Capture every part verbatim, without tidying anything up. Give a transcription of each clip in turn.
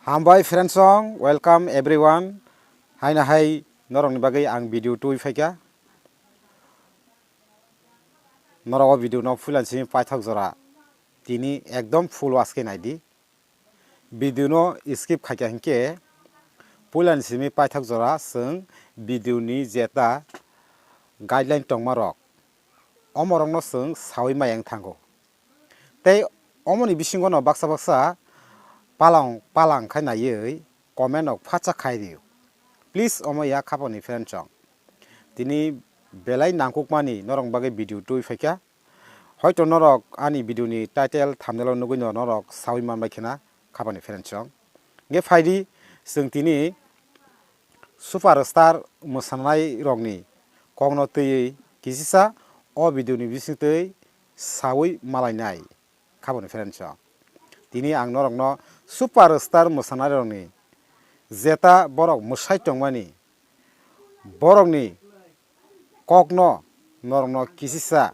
Hambai friends song, welcome everyone. Haina hai norokni bagwi ang video twi phaikha. Norok o video no puilani simi paithak jora tini ekdom full watch khe naidi. Video no skip khaikha hinkhe puilani simi paithak jora chwng video ni jeta guideline tongma rok omorokno chwng sawi maya wng thango. Tei omoni bisingo no baksa baksa palang palang khai naiwi comment rok phatsa khai rio. Please omo ya khaponi friend song. Tini belai nangkukmani norok bagwi video twi phaikha. Hoito norok ani video ni title thumbnail o nugwi no norok sawi manbai khena khapani friend song. Hingkhe phaidi chwng tini super star mwsanai rokni kokno twiwi kisisa o video ni bisingtwi sawi malainai. Khaboni friends rok, tini ang norokno super star mwsanai rokni jeta borok mwsai tongmani borokni kokno norokno kisisa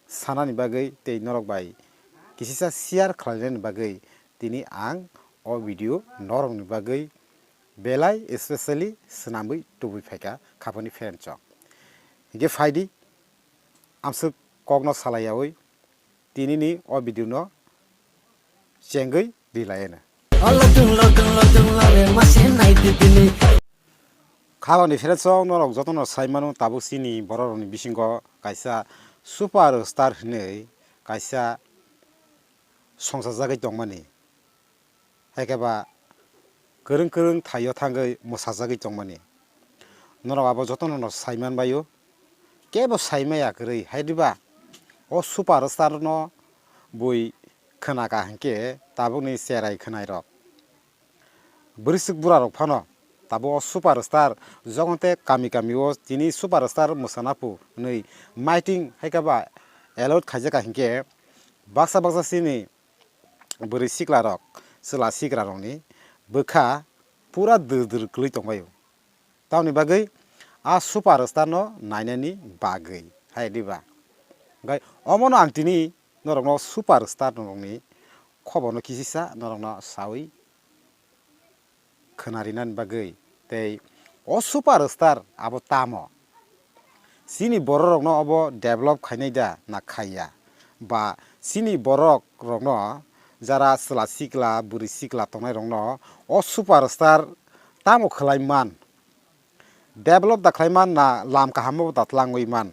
sanani bagwi tei norok bai kisisa share khlainani bagwi tini ang o video norokni bagwi belai specially swnamwi tubui phaikha khaboni friends rok. Hingkhe phaidi amswk kokno salaiyawi tinini o video no chengwi rilaiyano. Khaboni friends rok norok jotono saimano tabuk chini borok rokni bisingo kaisa super star hinwi kaisa songsajagwi tongmani. Hai khe ba kwrwng kwrwng thaio thangwi mwsajagwi tongmani. Norok abo jotono no sai manbaio. Kebo sai maya kwrwi hai diba? O super star no bui khwnaka hinkhe tabukni cherai khwnai rok. Bwrwisik bura rok phano tabuk o super star jogonte kami kami o tini super star mwsana phu hwnwi miting hai khe ba allowed khaijaka hinkhe baksa baksa chini bwrwi sikla rok, chwla sikra rokni bwkha pura dwr dwr kwlwi tongbaio. Tamoni bagwi a super star no nainani bagwi hai diba? Hwnkhe omono ang tini norokno super star rokni khoborno kisisa norokno sawi khwnarinani bagwi. Tei o super star abo tamo? Chini bororokno obo develop khainai da na khaiya? Ba chini borok rokno jara chwla sikla bwrwi sikla tongnai rokno o super star tamo khlai man? Develop da khlai man na lam kaham bo da tlangwi man?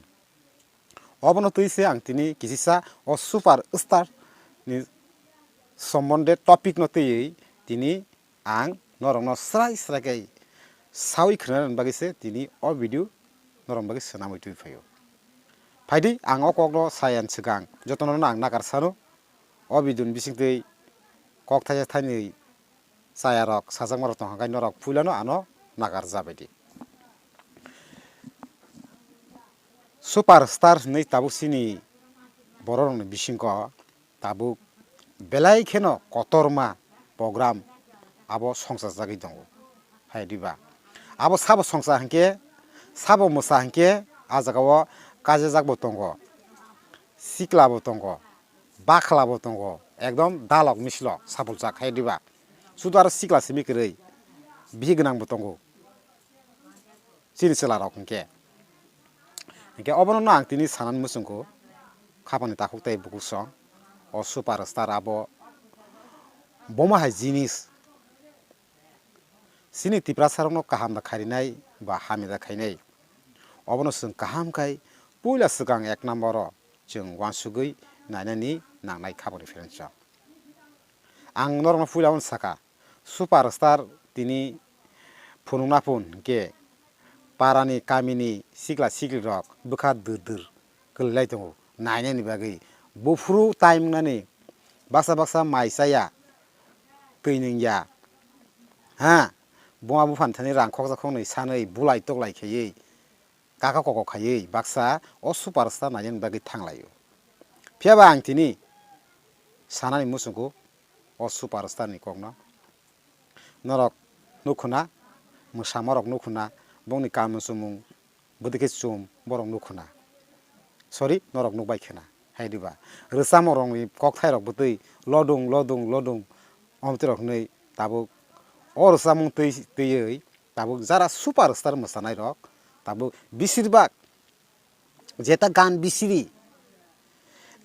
Obono twi se ang tini kisisa o super star ni sombonde topic no twiwi tini ang norokno srai srai khe sawi khwnanani bagwi se tini o video norokni bagwi swnamwi twi phaio. Phaidi ang o kokno sayan swkang jotono no ang nakar sano o video ni bisingtwi kok thaisa thainwi chaya rok sajakma rok tongkha khe norok puilano ano nakar jabaidi. Super star hinwi tabuk chini bororokni bisingo tabuk belai kheno kotorma program abo songsajagwi tongo. Hai diba? Abo sabo songsa hinkhe, sabo mwsa hinkhe, a jagao kajajak bo tongo, sikla bo tongo, bakhla bo tongo, ekdom dalok mislok sapuljak hai diba? Sudu aro sikla simi kwrwi, bihik gwnang bo tongo. Chini chwla rok hinkhe. Hinkhe obono no ang tini sanani muchungkhu, khapangni takhuk tei bukhuk song, o super star abo boma hai jinis. Chini Tiprasa rokno kaham da kharinai ba hamya da khainai. Obono chwng kaham khai puila swkang ek number o chwng uansugwi nainani nangnai khapangni friends rok. Ang norokno puila wan saka, super star tini phunukna phun hinkhe parani kamini sikla sikli rok bwkha dwr dwr kwlwilai tongo nainani bagwi. Buphuru time wngnani baksa baksa mai chaya, twi nwngya, ha, buma buphani thani rang khoksa khoknwi sanwi bulai toklai khaiwi kaka koko khaiwi baksa o super star nainani bagwi thanglaio. Phiyaba ang tini sanani muchungkhu o super star ni kokno. Norok nukhuna, mwsamarok nukhuna, bongni kaam chumung bwtwi khe chum borok nukhuna. Sorry, norok nukbai khena. Hai diba? Rwchapmung rokni kokthairok bwtwi lodung, lodung, lodung, omtwi rok hwnwi tabuk o rwchapmung twi, twiwi tabuk jara superstar mwsanairok tabuk bisirbak jeta gan bisiri,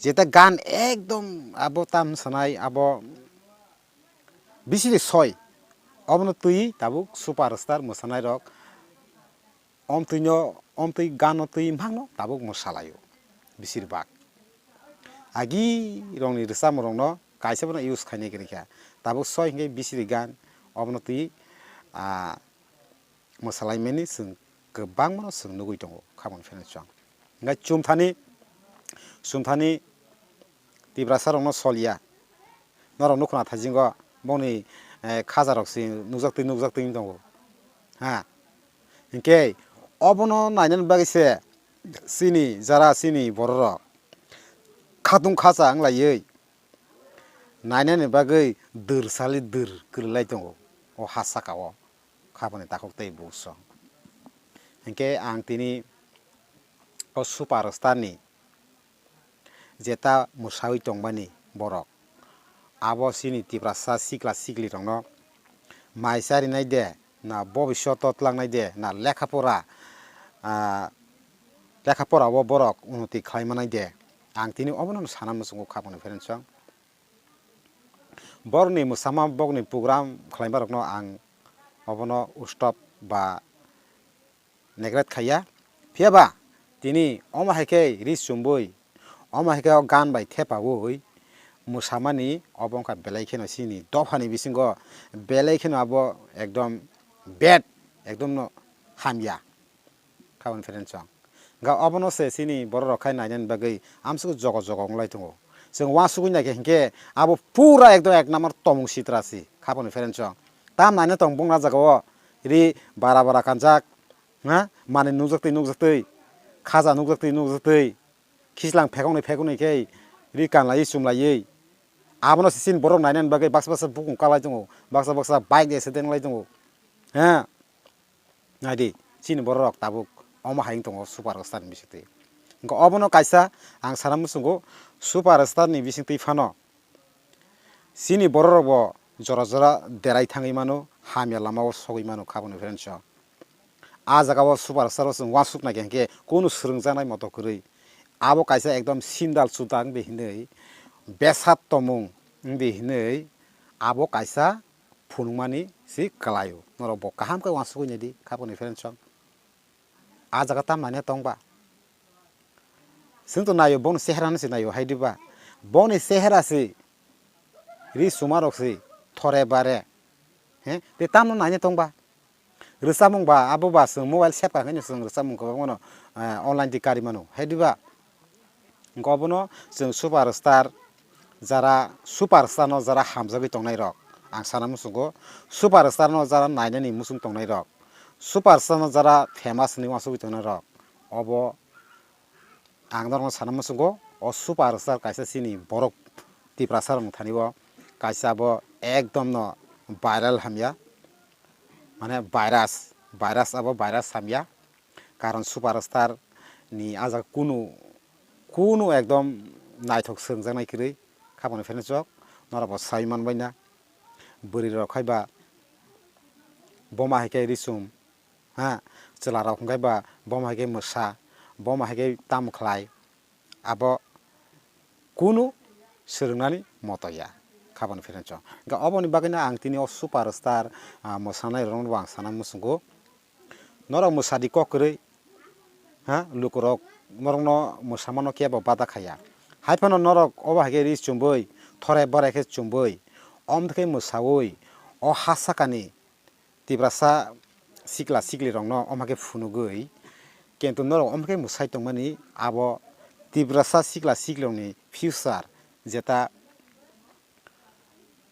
jeta gan ekdom abo tam sanai abo bisiri soi, obono twi tabuk superstar mwsanairok omtwino, omtwi gano twi mangno tabuk mwsalaio bisirbak. Agi rokni rwchapmung rokno kaisa bono use khainai kwrwi kha. Tabuk soi hinkhe bisiri gan obono twi, ah, mwsalaimani chwng kwbangmano chwng nugwi tongo khabangni phaino chwng. Hinkhe chumthani, chumthani Tiprasa rokno soliya. Norok nukho na thaisingo bongni, eh, khaja rok si nukjak twi nukjak twi wng tongo. Ha. Hinkhe obono nainani bagwi se chini jara chini bororok khatung khacha wng laiwi nainani bagwi dwr sali dwr kwrwi lai tongo o ha saka o khabangni takhuk tei buksong. Hinkhe ang tini o superstar ni jeta mwsawi tongmani borok. Abo chini Tiprasa sikla siklirokno mai charinai de, na bobisyoto twlangnai de, na lekha pora, ah, lekha pora o borok unnoti khlai manai de. Ang tini obono sana muchungo khabangni pherensong. Borokni mwsama, bokni program khlaima rokno ang obono stop ba neglect khaiya. Phiya ba tini omo hai khe ri chumbui, omo hai khe o gan bai thepaui mwsamani obo wngkha belai kheno chini dophani bisingo belai kheno abo ekdom bad, ekdom no hamya. Khabangni pherensong. Ga obono se chini borok rok khai nainani bagwi amsuk jogo jogo wng lai tongo. Chwng uansugwi naikhe hinkhe abo pura ekdom ek number tomung sitra si khabangni pherensong. Tam naina tong bung na jaga o ri bara bara kanjak, ha? Mani nukjak twi nukjak twi, khaja nukjak twi nukjak twi, khislang phekong ni phekong ni khe ri kanlaiwi chumlaiwi. Abono se chini borok nainani bagwi baksa baksa bukung kalai tongo, baksa baksa bike accident lai tongo. Ha? Naidi, chini bororok tabuk omo hai wng tongo superstar ni bisingtwi. Hwnkhe obono kaisa ang sana muchungo superstar ni bisingtwi phano chini bororokbo jora jora derai thangwi mano, hamya lamao sogwi mano khabangni pherensong. A jagao superstar o chwng uansuk naikha hinkhe kunu swrwngjaknai moto kwrwi. Abo kaisa ekdom sindal chuda wngdi hinwi, besat tomung wngdi hinwi abo kaisa phunukmani si kwlaio. Norok bo kaham khe uansugwi naidi, khabangni pherensong. A jaga tam naina tong ba? Chwng to naio, bongni chehera no se naio, hai di ba? Bongni chehera se ri suma rok se thore bare. He? Te tamno naina tong ba? Rwchapmung ba, abo ba chwng mobile sep ka khe chwng rwchapmung kwbangma no, eh, online di kari mano. Hai di ba? Hwnkhe obono chwng superstar, jara superstar no jara hamjagwi tongnai rok, ang sana muchungo, superstar no jara nainani muchung tongnai rok, superstar no jara famous hinwi uansugwi tongnai rok, obo ang norokno sana muchungo, o superstar kaisa chini borok Tiprasa rokni thani o kaisa abo ekdom no viral hamya, mane virus, virus abo virus hamya. Karon superstar ni a jaga kunu, kunu ekdom naithok swrwngjaknai kwrwi khabangni pherensok norok bo sai manbaina. Bwrwi rok khai ba boma hai khe risum, ha, chwla rok hwnkhe ba boma hai khe mwsa, boma hai khe tamo khlai, abo kunu swrwngnani moto ya khabangni pherensok. Hwnkhe oboni bagwino ang tini o superstar, ah, mwsanai rokno bo ang sana muchungo. Norok mwsadi kok kwrwi, ha, lukurok norokno mwsamano kebo bada khaiya. Haiphano norok obo hai khe ri chumbui, thorai borai khe chumbui, omtwkhe mwsaui, o ha sakani Tiprasa sikla siklirokno omo khe phunugwi, kintu norok omo khe mwsai tongmani abo Tiprasa sikla siklirokni future jeta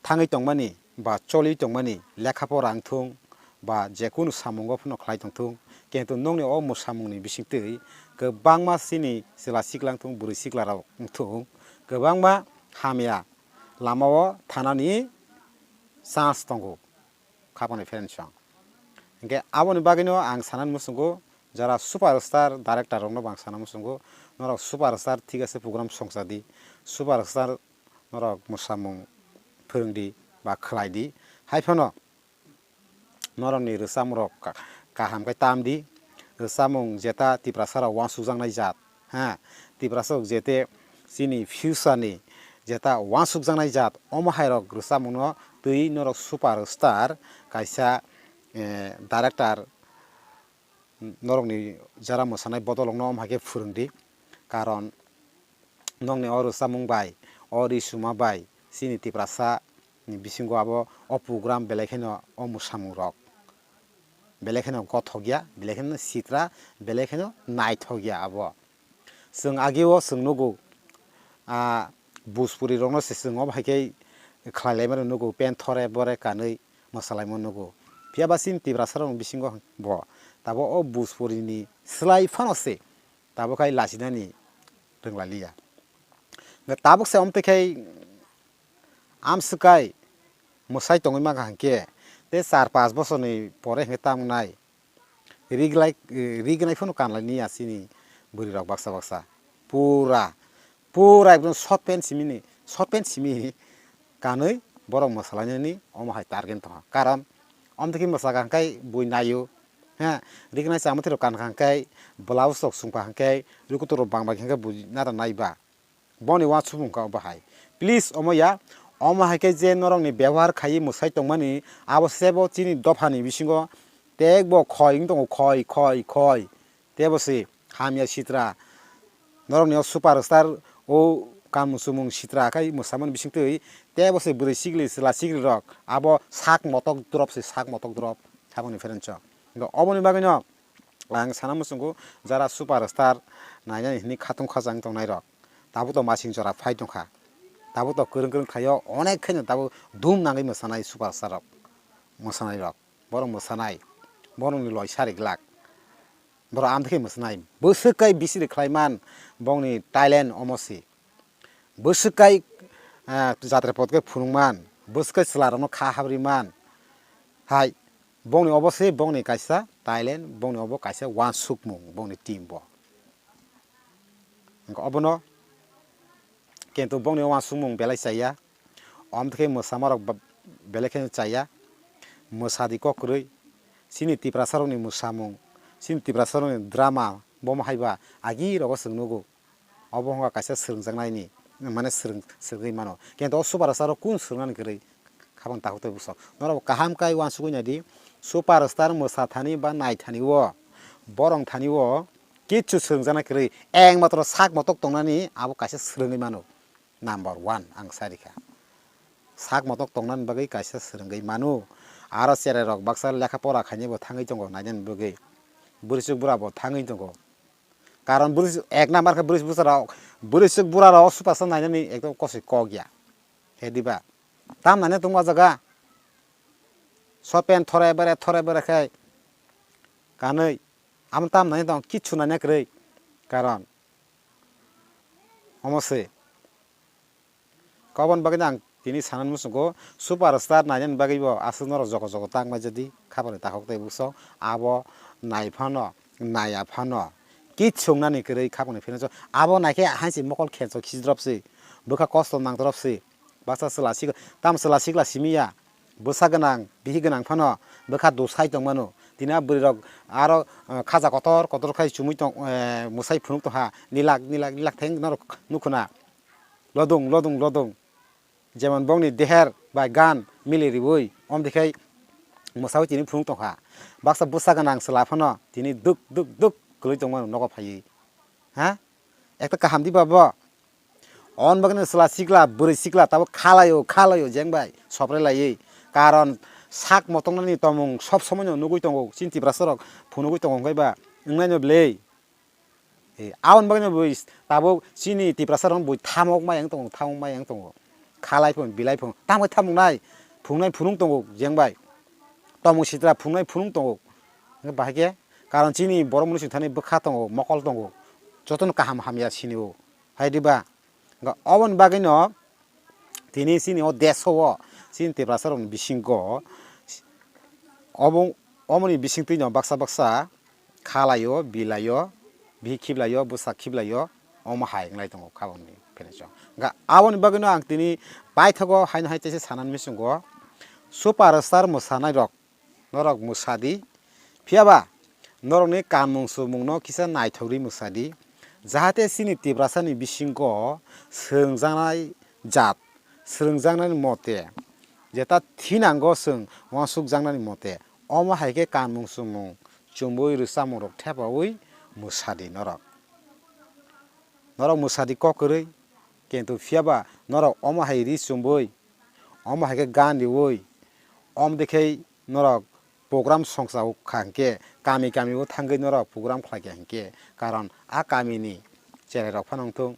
thangwi tongmani ba choliwi tongmani lekha pora wngthung ba jekunu samungo phano khlai tongthung, kintu nokni o mwsamungni bisingtwi kwbangma chini chwla sikla wngthung, bwrwi siklarok wngthung, kwbangma hamya lamao thanani chance tongo khabangni pherensong. Hinkhe aboni bagwino ang sanani muchungo jara superstar director rokno bo ang sana muchungo, norok superstar thik ase program songchadi, superstar norok mwsamung phwrwngdi ba khwlaidi, Hai phano norokni rwchapmungrok ka-, kaham khe tam di. Rwchapmung jeta Tiprasarok uansukjaknai jat, ha, Tiprasarok jete chini future ni jeta uansukjaknai jat, omo hairok rwchapmungno twi norok super star kaisa, eh, director norokni jara mwsanai bodolrokno omo hai khe phwrwng di. Karon nokni o rwchapmung bai, o ri suma bai, chini Tiprasa ni bisingo abo o program belai kheno o mwsamungrok belai kheno gothok ya, belai kheno sitra, belai kheno naithok ya abo. Chwng ageo chwng nugo, ah, Bhojpuri rokno se chwng obo hai khe khlai laimani nugo, pen thore bore kanwi mwsalaima nugo. Phiya ba chini Tiprasa rokni bisingo bo tabuk o Bhojpuri ni slai phano se tabuk khai lachinani rwnglailiya. Hwnkhe tabuk se omtwi khai amswk kai mwsai tongwi mankha hwnkhe, tei char panch bosorni pore hwnkhe tamo nai riglai, rignai phano kanlai niya chini bwrwi rok baksa baksa. Pura, pura ekdom short pant simi ni, short pant simi kanwi borok mwsalainani omo hai target tongkha. Karon omtwi khe mwsakha hwnkhe bui naio, ha, rignai chamathai rok kankha hwnkhe, blouse rok chumkha hwnkhe, rwkutwk rok bang bai hwnkhe bui nara naiba. Boni uansukmung kha obo hai. Please omo ya, omo hai khe je norokni bebohar khaiwi mwsai tongmani, abo sebo chini dophani bisingo teibo khoi wng tongo, khoi, khoi, khoi. Teibo se hamya sitra. Norokni o super star, o kanmung chumung sitra khai mwsamani bisingtwi teibo se bwrwi sikli, chwla sikli rok abo sak motok drop se, sak motok drop habangni pherencho. Hwnkhe oboni bagwino ang sana muchungo jara super star nainani hinwi khatung khajang tongnai rok. Tabuk to masing jora phai tongkha. Tabuk to kwrwng kwrwng thaio onek khaino tabuk dum nangwi mwsanai super star rok. Mwsanai rok. Borok mwsanai. Borokni loi sari glak. Borok amtwi khe mwsanai. Bwswk kai bisiri khlai man bongni talent omo si. Bwswk kai, ah, jatra pot khe phunuk man. Bwswk kai chwla rokno kha habri man. Hai, bongni obo se bongni kaisa talent, bongni obo kaisa uansukmung, bongni team bo. Hwnkhe obono kintu bongni uansukmung belai chaya. Omtwi khe mwsamarok ba-, belai kheno chaya. Mwsadi kok kwrwi. Chini Tiprasarokni mwsamung, chini Tiprasarokni drama, bomo haiba agi rogo chwng nugo. Obo wngkha kaisa swrwngjaknaini, mane swrwng-, swrwngwi mano. Kintu o super star rok kun swrwngnani kwrwi? Khabang takhuk tei bwswk. Norok kaham kai uansugwi naidi, super star mwsa thani ba nai thani o, borong thani o kichu swrwngjaknai kwrwi, eng matro sak motok tongnani abo kaisa swrwngwi mano. Number one ang sa rikha. Sak motok tongnani bagwi kaisa swrwngwi mano. Aro cherai rok baksa lekha pora khainai bo thangwi tongo nainani bagwi. Bwrwisuk bura bo thangwi tongo. Karon bwrwi ek number khe bwrwi bwsa rok, bwrwisuk bura rok super star nainani ekdom kosoi kok ya. He diba? Tam naina tongma jaga. Sopen thore bere thore bere khe kanwi. Amo tam naina tong kichu naina kwrwi. Karon omo se. Kobon bagwi ang tini sanani muchungo super star nainani bagwi bo aswk norok jogo jogo tangmai jadi khapangni takhuk tei bwswk abo nai phano naiya phano kit swngnani kwrwi khapangni phino abo naikhe hansi mokol khenso khijrop si bwkha kosto nangtorop si baksa chwla sikla tamo chwla sikla simi ya bwsa gwnang bihik gwnang phano bwkha dusai tongmano tini a bwrwi rok aro khaja kotor kotor khai chumui tong mwsai phunuk tongkha nilak nilak nilak theng norok nukhuna. Lodung, lodung, lodung. Jemon bongni deher bai gan mili riwi, om dikhai mwsawi tini phunuk tongkha. Baksa bwsa gwnang chwla phano tini duk, duk, duk kwlwi tongmano nogo phaiwi. Ha? Ekta kaham diba bo? On bagwino chwla sikla, bwrwi sikla tabuk khalaio, khalaio jeng bai sopre laiwi. Karon sak motongnani tomung sob somoino nugwi tongo, chini Tiprasa rok phunugwi tongo hwnkhe ba wngnaino bwlwi. E, aboni bagwino bui tabuk chini Tiprasa rok bui thamok mai wng tongo, thamok mai wng tongo. Khalai phung, bilai phung, tamo thamok nai, phungnai phunung tongo, jeng bai. Tomung sitra phungnai phunung tongo. Hwnkhe bahai khe, karon chini borok mwnwi sing thani bwkha tongo, mokol tongo. Jotono kaham hamya sinio. Hai diba? Hwnkhe oboni bagwino tini chini o deso o, chini Tiprasa rokni bisingo, obo, omoni bisingtwi no baksa baksa khalaio, bilaio, bihik khiplaio, bwsak khiplaio, omo hai wnglai tongo khabangni phenacho. Hwnkhe aboni bagwino ang tini paithago haino hai teisa sanani muchungo, Superstar mwsanairok, norok mwsadi, phiyaba norokni kanmung chumungno kisa naithokri mwsadi, jahate chini Tiprasani bisingo swrwngjaknai jat, swrwngjaknani mote, jeta thinango chwng uansukjaknani mote, omo hai khe kanmung chumung chumui rwchapmungrok thepaui mwsadi norok. Norok mwsadi kok kwrwi, kintu phiyaba norok omo hai ri chumbui, omo hai khe gan riui, om dekhe norok program songsa kha hinkhe, kami kami o thangwi norok program khlai kha hinkhe, karon a kamini cherairok phano wngthung,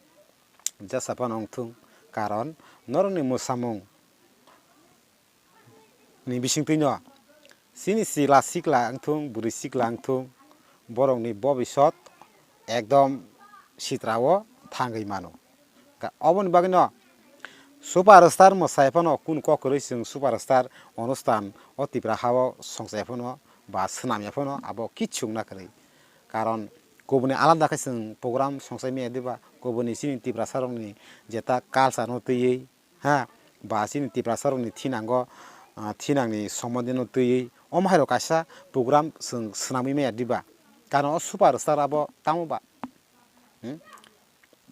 jesa phano wngthung, karon norokni mwsamung ni bisingtwino chini chwla sikla wngthung, bwrwi sikla wngthung, borokni bobisot ekdom sitrao thangwi mano. Ka-, oboni bagwino superstar mwsai phano kunu kok kwrwi chwng superstar onustan o Tipra hao songchai phano ba swnamya phano abo kichu wngna kwrwi. Karon kubuni alada khe chwng program songchai maya diba, kubuni chini Tiprasarokni jeta culture no twiwi, ha, ba chini Tiprasarokni thinango, ah, thinangni sombondino twiwi omo hairok kaisa program chwng swnamwi maya diba? Karon o superstar abo tamo ba? Hmm?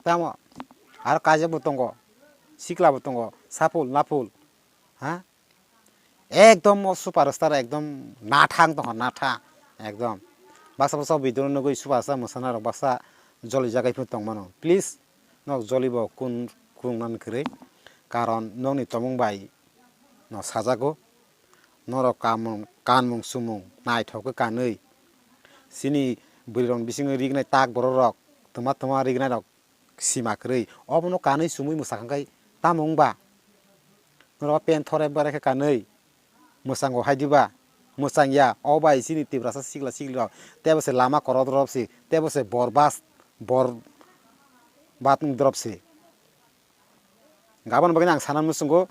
Tamo? Aro kaijak bo tongo, sikla bo tongo, sapul, napul, ha? Ekdom o superstar ekdom nathang tongkha, nathang ekdom. Baksa baksa video no nugwi superstar mwsana rok baksa joli jagai phano tongmano. Please, nok joli bo kun, kungnani kwrwi. Karon nokni tomung bai no sajago. Norok kamung, kanmung sumung naithok khe kanwi. Chini bwrwi rokni bisingo rignai tak borok rok, twma twma rignai rok sima kwrwi. Obono kanwi sumui mwsakha khe tamo wngba? Norok pen thore bare khe kanwi mwsango hai diba? Mwsang ya, o bai chini Tiprasa sikla sikli rok tebo se lama korok drop se, tebo se bor bas, bor bat wng drop se. Gabon bagwi ang sana muchungo,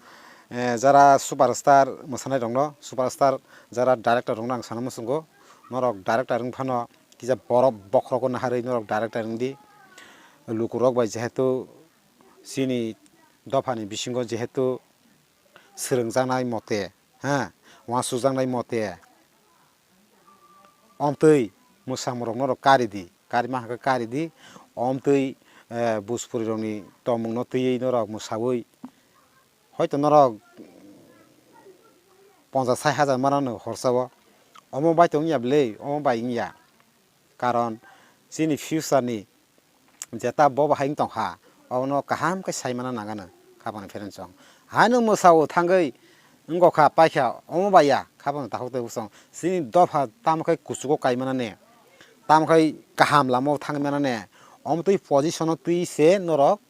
eh, jara superstar mwsanai rokno, superstar jara director rokno ang sana muchungo, norok director wng phano kisa borok bokhorogo naharwi norok director wng di. Lukurok bai jehetu chini dophani bisingo jehetu swrwngjaknai mote, ha, uansukjaknai mote, omtwi mwsamung rok norok kari di, kari ma hwnkhe kari di, omtwi, eh, Bhojpuri rokni tongmung no twiwi norok mwsawi, hoito norok ponchas sai hajar manano horsa o, omo bai tong ya bwle, omo bai wngya, karon chini future ni jeta bo bahai wng tongkha, obono kaham khe saimana nangano khapangni pherensong. Haino mwsao thangwi wngkha kha paikha, omo baiya khapangni takhuk tei bwsong. Chini dopha tamo khe kuchugo kaimanani, tamo khe kaham lamao thangmanani, omo twi position o twi se norok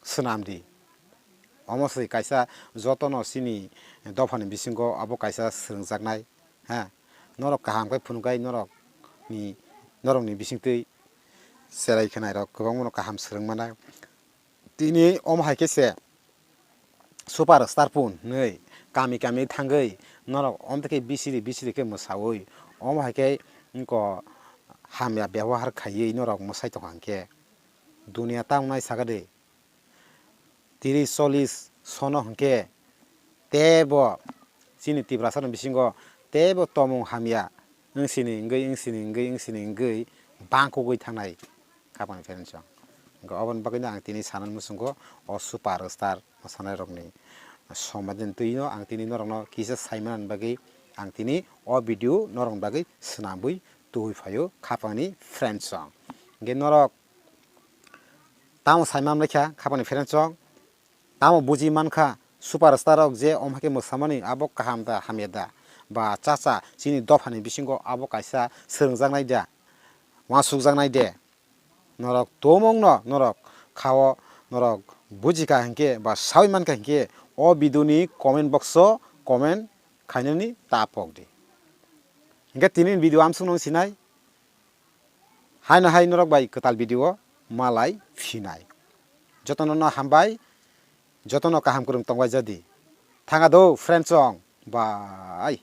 swnam di. Omo se kaisa jotono chini dophani bisingo abo kaisa swrwngjaknai, ha, norok kaham khe phunuknai norokni, norokni bisingtwi cherai khwnairok kwbangmano kaham swrwng mannai. Tini omo hai khe se superstar pun hinwi kami kami thangwi norok omtwi khe bisiri bisiri khe mwsawi, omo hai khe wngkha hamya byabohar khaiwi norok mwsai tongkha hinkhe duniya tamo nai sakha de. Tiris chollish sono hwnkhe teibo chini Tiprasani bisingo teibo tomung hamya wngsini wngwi, wngsini wngwi, wngsini wngwi bangkugwi thangnai khapangni pherensong. Hwnkhe oboni bagwino ang tini sanani muchungo o superstar mwsanairokni sombondini twino ang tini norokno kisa saimanani bagwi ang tini o video norokni bagwi swnamwi tubui phaio khapangni pherensong. Hwnkhe norok tamo sai manlaikha khapangni pherensong, tamo buji mankha superstar rok je omo hai khe mwsamani abo kaham da hamya da, ba chacha chini dophani bisingo abo kaisa swrwngjaknai da, uansukjaknai de. Norok tumungno norok khao norok bujikha hinkhe ba saui mankha hinkhe o video ni comment box o comment khainani ta pok di. Hinkhe tini video amsukno sinai. Haino hai norok bai kwtal video o malai phinai. Jotono no hambai, jotono kaham kwrwng tongbai jadi. Thanga do friend song, bye.